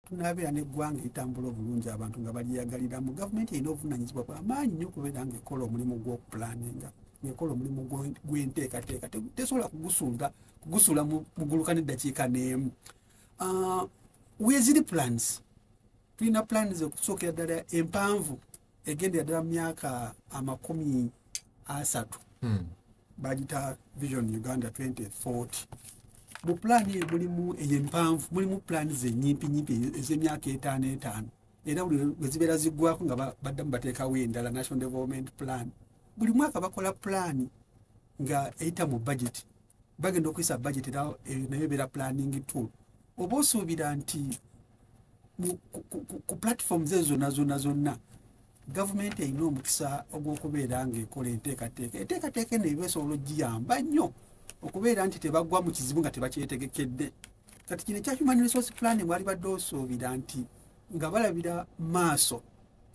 Tunaabeera n'eggwanga eritambula obulungi, abantu nga balyeyagaliramu, gavumenti erina obuvunaanyizibwa bwamaanyi nnyo okubeera ng'ekola omulimu gw'okuplanninga, ng'ekola omulimu gw'enteekateeka. Tesobola kugusuula muguluka n'eddakiika n'emu. Weeziri plans, tulina plans okusookera ddala empanvu egendera ddala mu myaka 30, bagita Vision Uganda 2040. Mu pulaani eyo mulimu, eyo empanvu, mulimu pulaani zenyimpinyimpi ez'emyaka etaano etaano, era buli lwe zibeera ziggwako nga baddamu bateekawo endala, National Development Plan. Buli mwaka bakola pulaani nga eyita mu budget, bagenda okuyisa budget, era eyo nayo ebeera planning tool. Oba osuubira nti ku platforms ezo zonna zonna zonna gavumenti erina omukisa ogw'okubeera ng'ekola enteekateeka, enteekateeka eno eba esobola ogiyamba nnyo okubeera nti tebaggwa mu kizibu nga tebakyetegekedde. Kati kino ekya human resource planning, wali badde osuubira nti nga balabira maaso,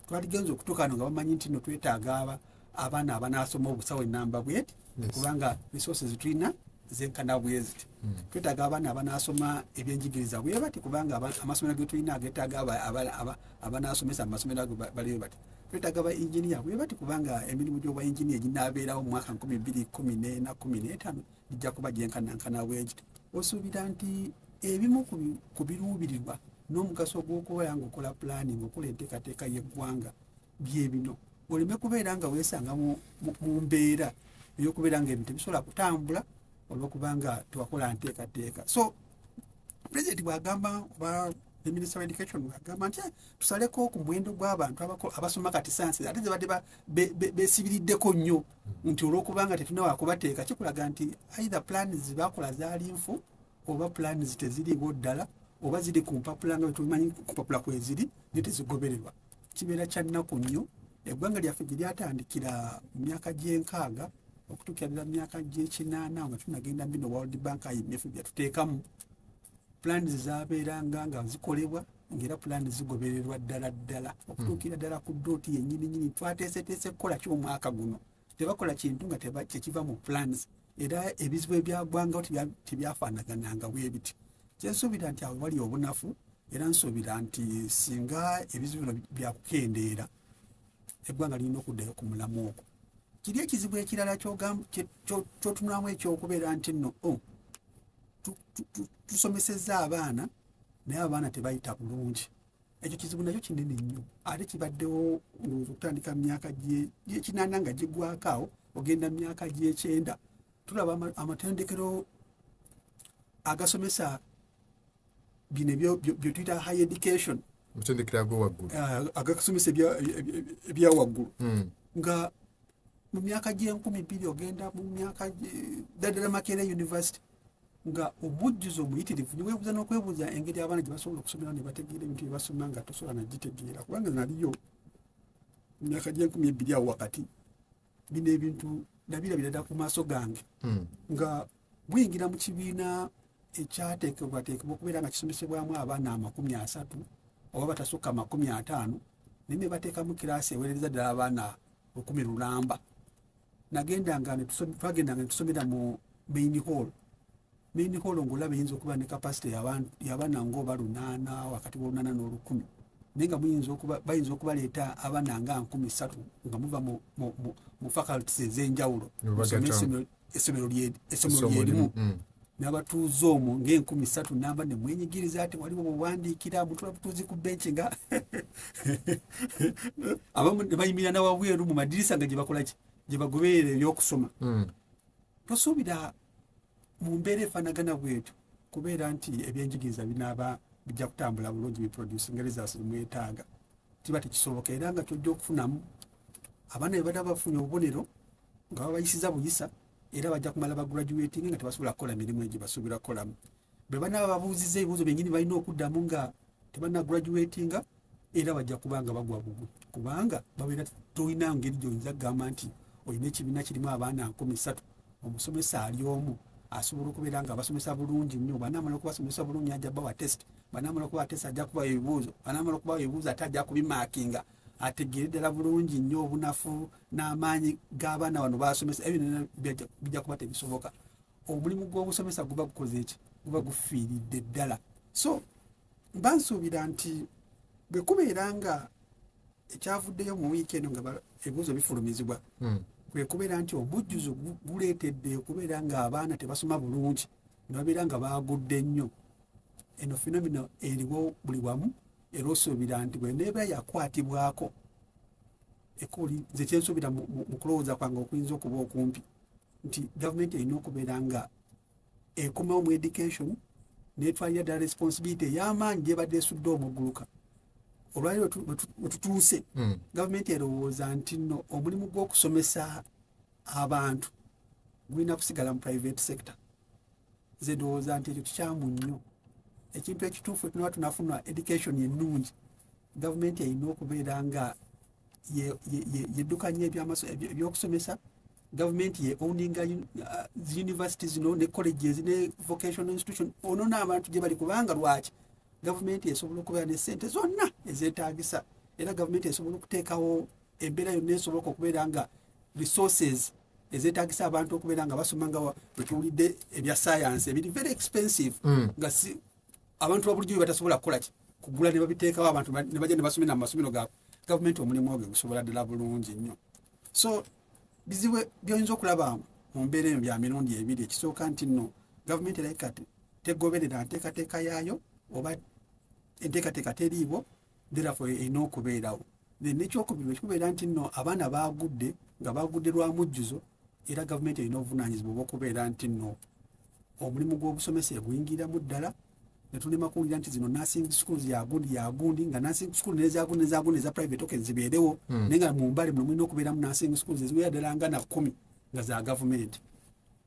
twaligenza okutuuka no nga bamanyi nti no twetaaga abaana abanaasoma obusawo enamba bweti, kubanga resources tulina zenkana bwe ziti. Twetaaga abaana abanaasoma ebyenjigiriza bwe bati, kubanga amasomero ge tulina agetaaga abanaasomesa mu masomero ago baliyo bati. Twetaaga ba engineer bwe bati, kubanga emirimu gy'obwa engineer ginaabeerawo mu mwaka 2014, 15 gijja kuba gyenkanankana bwegiti. Osuubira nti ebimu ku biruubirirwa n'omugaso gw'okubeera ng'okola planning, okola enteekateeka y'eggwanga, bye bino, oleme kubeera nga weesanga mu mbeera ey'okubeera nga ebintu tebisobola kutambula olwokubanga tewakola nteekateeka. So President bw'agamba oba ne Minister of Education bw'agamba nti, "Eh, tusaleko ku muwendo gw'abantu abasoma kati science," ate zebadde besibiriddeko nnyo nti olwokubanga tetunawa kubateeka, kikulaga nti either plans bakola zaali nfu, oba plans teziriiwo ddala, oba ziri ku mpapula nga bwetumanyi ku mpapula kweziri naye tezigobererwa. Kibeera kya nnaku nnyo. Eggwanga lyaffe gye lyatandikira mu myaka gy'enkaaga okutuukira ddala mu myaka gy'ekinaana nga tunagenda bino World Bank, IMF byatuteekamu, plans zabeeranga nga zikolebwa, ngaera plani zigobererwa ddala ddala okutuukira ddala ku dot yennyini nyini. Twateeseteese kukola ki omwaka guno? Tebakola kintu nga tekiva mu plans, era ebizibu ebyagwangawo tebyafaanagananga bwe biti. Kyensuubira nti awo wali obunafu, era nsuubira nti singa ebizibu bino byakukendeera, eggwanga lirina okuddayo ku mulamu ogwo. Kiri ekizibu ekirala kyotunulamu ekyokubeera nti nno, oh, tusomesezza abaana naye abaana tebayita bulungi. Ekyo kizibu nakyo kinene nnyo, ate kibaddewo ndowooza okutandika mu myaka gy'ekinaana nga giggwako awo ogenda mu myaka gy'ekyenda. Tulaba amatendekero agasomesa bino bye tuyita high education, Mutendekero ag'owaggulu. Agasomesa ebyawaggulu, nga mu myaka gy'enkumi bbiri ogenda mu myaka ddala Makerere University nga omujjuzo omuyitirivu, niweebuuza n'okwebuuza engeri abaana gye basobola okusomera ne bategeera ebintu bye basoma nga tosobola nagitegeera, kubanga naliyo mu myaka gy'enkumi bbiri awo wakati, bino ebintu nabirabira ddala ku maaso gange, nga buyingira mu kibiina ekyateekebwateekebwa okubeera nga kisomesebwamu abaana 30 oba batasukka 50, naye ne bateekamu kiraasi eweereza ddala abaana 1000 lulamba. Nagendanga twagendanga netusomera mu main hall. Main hall ng'olaba eyinza okuba ne capacity y'abaana ng'oba 800, wakati w'olunaana n'olukumi, naye nga bayinza okubaleeta abaana nga 3000 nga muva mu faculties ez'enjawulo. Ne babagatta. Musome essomero Essomo lyerimu, limu. N'abatuuze omwo ng'enkumi ssatu namba ne mwenyigiriza, tewaliwo bwewandiikira, mutula butuuzi ku benchi, nga abamu ne bayimirira nawabweru mu madirisa nga gye bakola ki, gye bagoberera ebyokusoma. Tosuubira mu mbeera efaanagana bwetyo kubeera nti ebyenjigiriza binaaba bijja kutambula bulungi, biproducinga results mwetaaga. Kiba tekisoboka, era nga kyojja okufunamu abaana bwe badaba bafunye obubonero nga babayisiza buyisa, era bajja kumala bagraduating nga tebasobola kukola mirimu egyo basuubira kukolamu. Bwe banaaba babuuziza ebibuuzo byennyini balina okuddamu nga tebanagraduatinga, era bajja kuba nga bagwa bugwi, kubanga babeera tolina ngeri gyoyinza kugamba nti olina ekibiina kirimu abaana 3000, omusomesa ali omu asobola okubeera nga abasomesa bulungi nnyo. Banaamala okubasomesa bulungi, ajja bawa test, banaamala okubawa test, ajja kubawa ebibuuzo, banaamala okubawa ebibuuzo, ate ajja kubimarkinga ategeere ddala bulungi nnyo obunafu n'amaanyi g'abaana bano basomesa. Ebyo byonna bijja kuba tebisoboka. Omulimu gw'obusomesa guba gukoze eki? Guba gufiiridde ddala. So Mba nsuubira nti bwe kubeera nga ekyavuddeyo mu wiiki eno nga ebibuuzo bifulumizibwa, kwe kubeera nti omujjuzo guleetedde okubeera ng'abaana tebasoma bulungi ne babeera nga baagudde nnyo. Eno phenomena eriwo buli wamu, era osuubira nti bweneeba yakwatibwako ekuli, nze kyensuubira mu kulowooza kwange okuyinza okuba okumpi nti gavumenti erina okubeera nga ekomawo mu education netwalira ddala responsibility ey'amaanyi gyebadde esudde omuguluka. Olwaliro wetutuuse, gavumenti erowooza nti nno omulimu gw'okusomesa abantu gulina kusigala mu private sector. Nze ndowooza nti ekyo kikyamu nnyo. Ekintu ekituufu, tunaba tunafuna education ennungi, gavumenti erina okubeera nga yeddukanya ebyokusomesa. Gavumenti ye owninga university zino ne colleges ne vocational institution, ono n'abantu gye bali. Kubanga lwaki? Gavumenti esobola okubeera ne sente zonna ezeetagisa, era gavumenti esobola okuteekawo embeera yonna esobola okubeera nga resources ezeetagisa abantu okubeera nga basoma, nga bwetuwulidde ebya science ebiri very expensive, nga si abantu babulijjo bye batasobola kukola ki, kugula, ne babiteekawo, abantu ne bajja ne basomera mu masomero gaabwe. Gavumenti omulimu ogwo gusobola ddala bulungi nnyo. So bizibu byoyinza okulaba mu mbeera eyo bya mirundi ebiri. Ekisooka nti nno gavumenti erabika tegoberera nteekateeka yaayo, oba enteekateeka teriiwo, therefore erina okubeerawo. Then nekyokubiri, ekikubeera nti nno abaana baagudde nga baagudde lwa mujjuzo, era gavumenti erina obuvunaanyizibwa obw'okubeera nti nno omulimu gw'obusomesa eguyingiramu ddala, netulema kuwulira nti zino nursing schools yagundi yagundi, nga nursing school nezagundi nezagundi eza private, okay, zibeerewo, naye nga mu mbale muno mulina okubeeramu nursing schools eziwera ddala nga na 10 nga za gavumenti.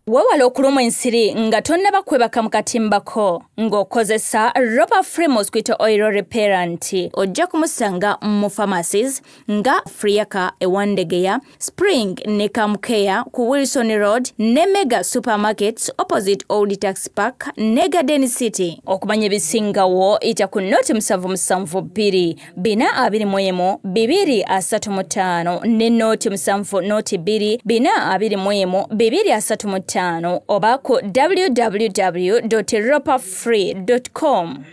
Weewala okulumwa ensiri nga tonnaba kwebaka mu katimbako ng'okozesa Ropa Free Mosquito Oil Repellent. Ojja kumusanga mu pharmacies nga Friaka ewandegeya, Spring ne Kamkeya ku Wilson Road, ne Mega Supermarkets opposite Old Tax Park ne Garden City. Okumanya ebisingawo ita ku 077 421 235 ne 070 421 235 oba ku www.ropafree.com.